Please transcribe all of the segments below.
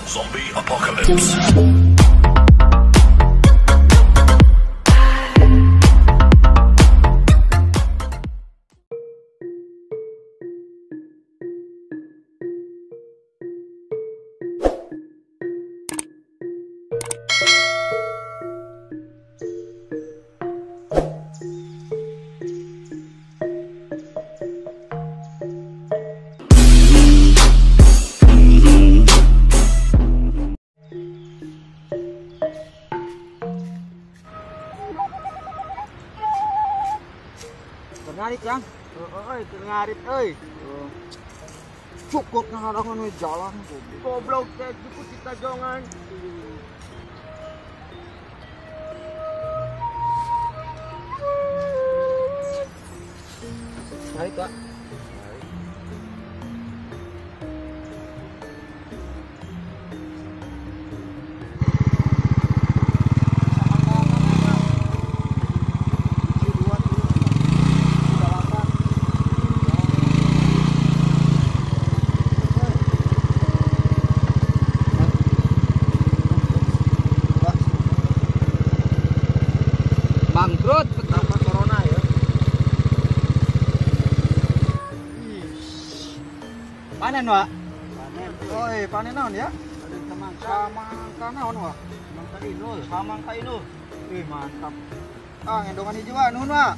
Zombie Apocalypse. Ngarit yang, oi, ngarit, oi. Cukup ngarangan we jalan, goblok teh cukup kita jongan. Ngarit, Pak. Bangkrut tanpa corona ya. Panen, Wak. Panen. Oi, panen naon ya? Samangka. Samangka naon, Wak? Samangka inul. Samangka inul. Wih, mantap. Ah, ngendongan hiji, Wak. Nuhun, Wak.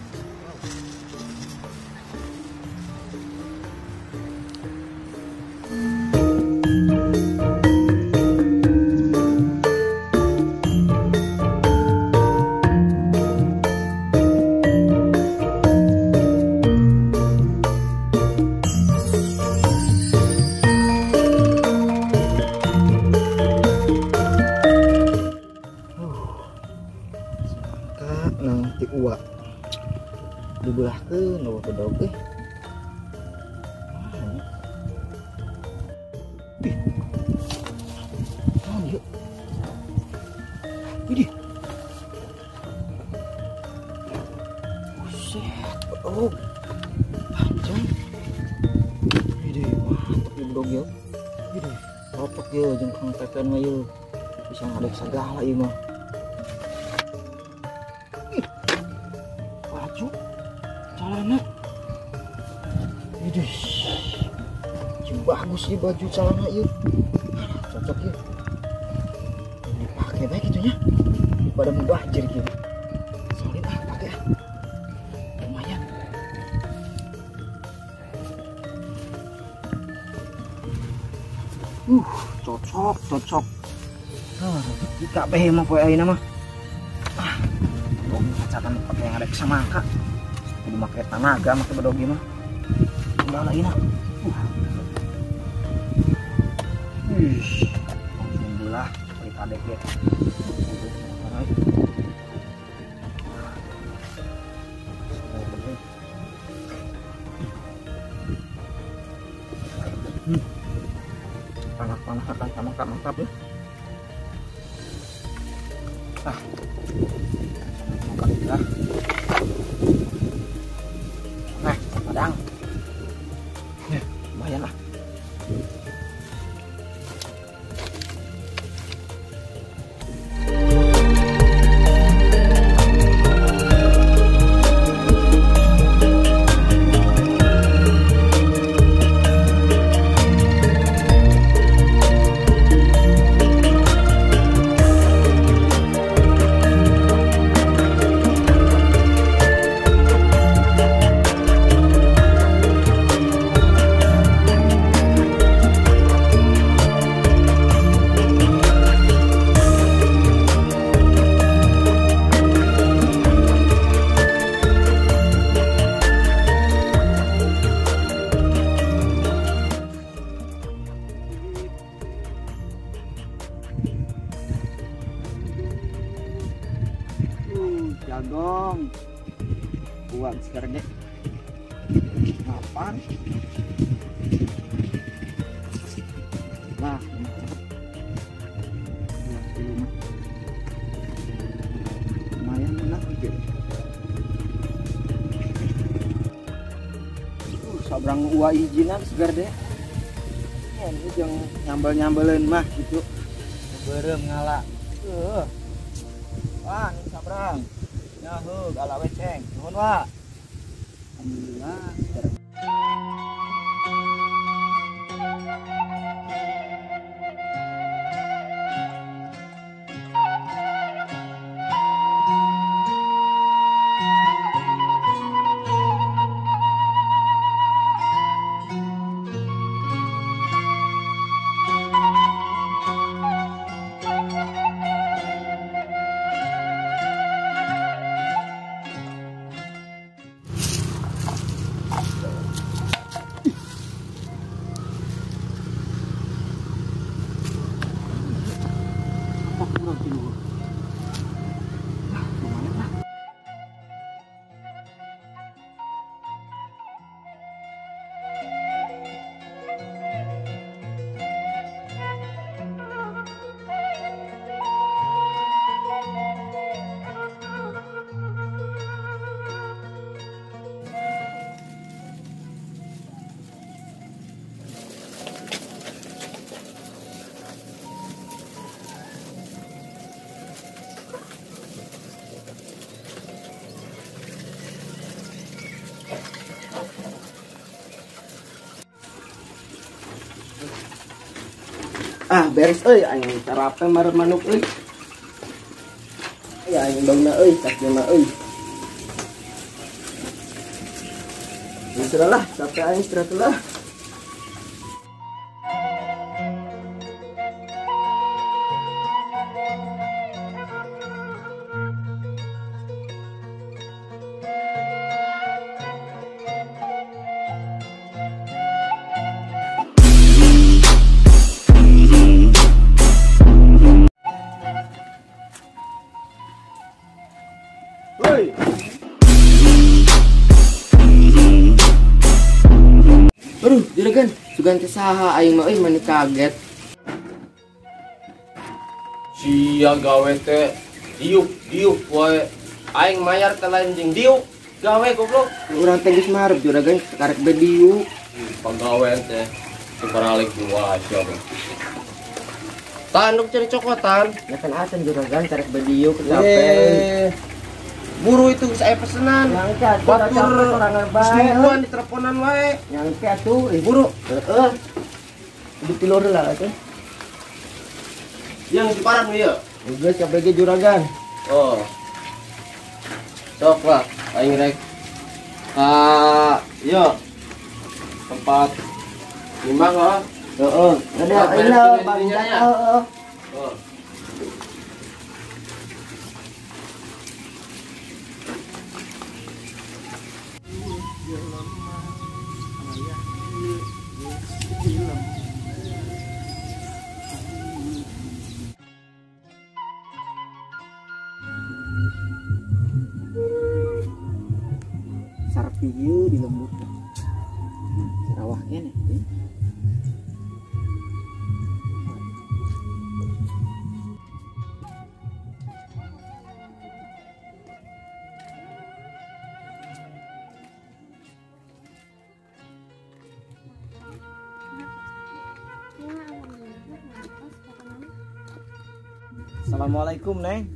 Nanti uak dibelahkeun eueuh bedog euy. Ih. Naon ieu? Widih. Buset, bedog. Panjang. Widih, mantap ieu bedog ieu. Widih, cocok ieu jeung Kang Pepen mah ieu. Bisa ngadek sagala ieu mah. Baju celana, widih, bagus nih baju celana ieu, cocok ya, dipakai baik itunya, daripada mubazir gitu, solid ah pakai ah, lumayan. Cocok cocok, jika beh mah poe ayeuna mah. Kacatan pakai yang ada samangka, kudu make tanaga make bedog ieu mah. Udah lagi nah. Wih, alhamdulillah beli kadek ge. Panas-panas akan samangka mantap ya. Ah. Nah, padang. Ya, lumayan lah. Jagong buang sekarang deh. Kapan? Nah, lumayan enak gitu. Sabrang uwa ijinan segar deh. Ini jeung nyambel-nyambeleun mah gitu. Beureum ngala. Wah, ini sabrang. Nyaheug ala weceng. Nuhun, Wak. Alhamdulillah. Ah beres euy aing sarapan marep manuk euy. Ya aing bauna euy sakina euy. Sudah lah, capek aing istirahat lah. Aduh, juragan, sugan teh saha aing mah euy mani kaget. Sia gawe teh diuk diuk wae. Aing mayar ka lain jeung diuk gawe goblok. Urang teh geus marep juragan karek be diuk. Pagawean teh tukaralik dua sia. Tanduk cari cokotan. Ya kan acan juragan karek be diuk capek. Buru itu saya pesenan. Batur sorangan bae. Semua di teleponan wae. Nyangke atuh, buru. Heeh. Di tilor lah atuh. Yang siparan ieu. Geus kabeh juragan. Oh. Sok lah aing rek. Yo. Tempat nimbang oh. Heeh. Ada aing bang heeh. Oh. Sarap ieu di lembur Sarawak kene. Assalamualaikum, Neng.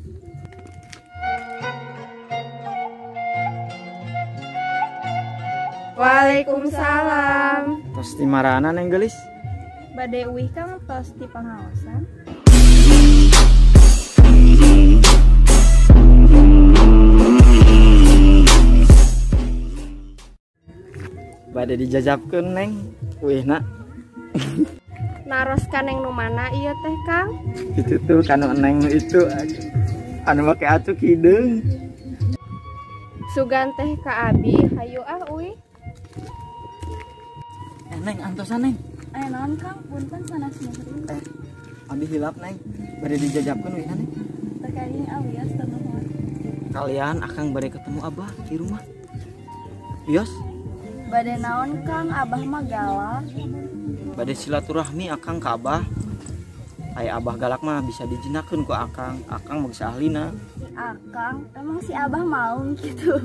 Waalaikumsalam. Tos di marana Neng gelis? Bade uih Kang tos di pangaosan. Bade dijajabkeun Neng, uihna. Naros ka Neng nu mana ieu teh Kang? Itu tuh kanu Neng itu anu make acuk hideung. Sugan teh ka abi, hayu ah uih. Neng antosan Neng. Aya naon Kang? Punten sanes muhrim. Abi hilap Neng, bade dijajabkeun uihna Neng. Teu kaying awias teu nuhun. Kalian akang bade ketemu Abah di rumah. Wios. Bade naon Kang? Abah mah galak. Bade silaturahmi akang ka Abah. Aya Abah galak mah bisa dijinakeun ku akang. Akang mah geus ahlina. Si akang, emang si Abah mau gitu.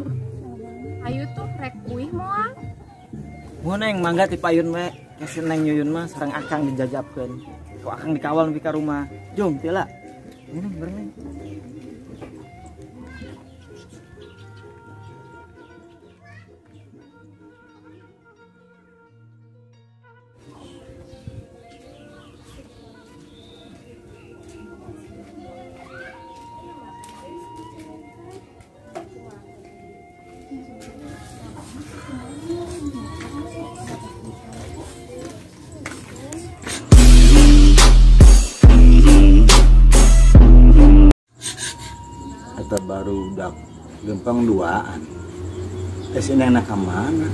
Ayu tuh rek uih moal. Mun Neng mangga ti payun we. Si Neng Yuyun mah sareng akang dijajabkeun. Ku akang dikawal nepi ka rumah. Jom, tila. Ini Neng, bareng Neng. Eta baru udah gempang duaan. Si Neng nak kemana?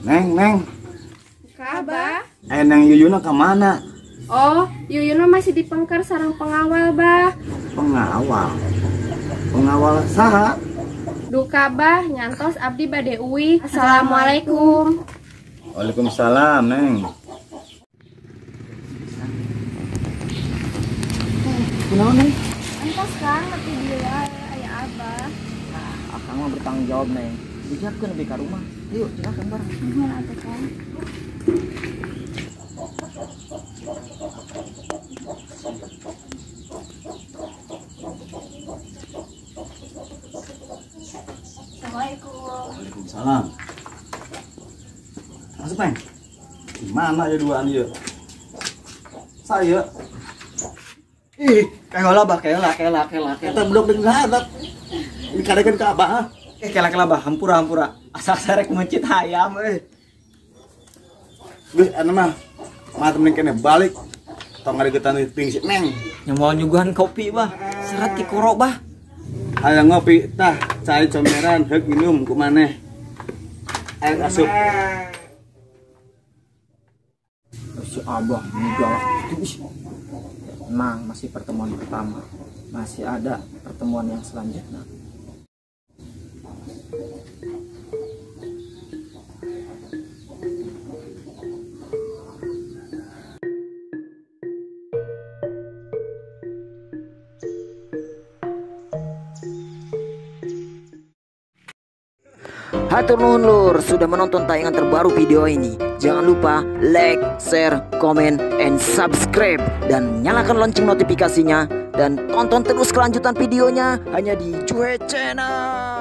Neng, Neng. Ka, Bah. Neng Yuyun kemana? Oh, Yuyun masih di pengker sarang pengawal, Bah. Pengawal? Pengawal saha? Duka, Bah, nyantos abdi bade uwi. Assalamualaikum. Waalaikumsalam, Neng. Kunaon, Neng? Entos kan nepi dieu aya Abah. Ah, akang mah bertanggung jawab, Neng. Dijabkeun nepi ka rumah. Yuk, silakan bareng. Gimana atuh, Kang? Assalamualaikum. Waalaikumsalam. Masuk, Neng. Gimana ya duaan ieu? Saya. Ih, kela bah, kela, kela, kela, kela. Kita belum dengar hadap. Ini karekan ke abah. Kela, kela bah, hampura, hampura. Asal sarek mencit hayam, eh. Geus anu mah. Mah temen kene balik. Tong ngaregetan di ping si Neng. Nyamuan nyuguhan kopi bah. Seret tikoro bah. Hayang ngopi tah, cai comberan heuk minum ku maneh. Aing asup. Si abah ini galak gitu. Tenang, masih pertemuan pertama. Masih ada pertemuan yang selanjutnya. Hatur nuhun lur sudah menonton tayangan terbaru video ini. Jangan lupa like, share, komen, and subscribe. Dan nyalakan lonceng notifikasinya. Dan tonton terus kelanjutan videonya hanya di Juhe Channel.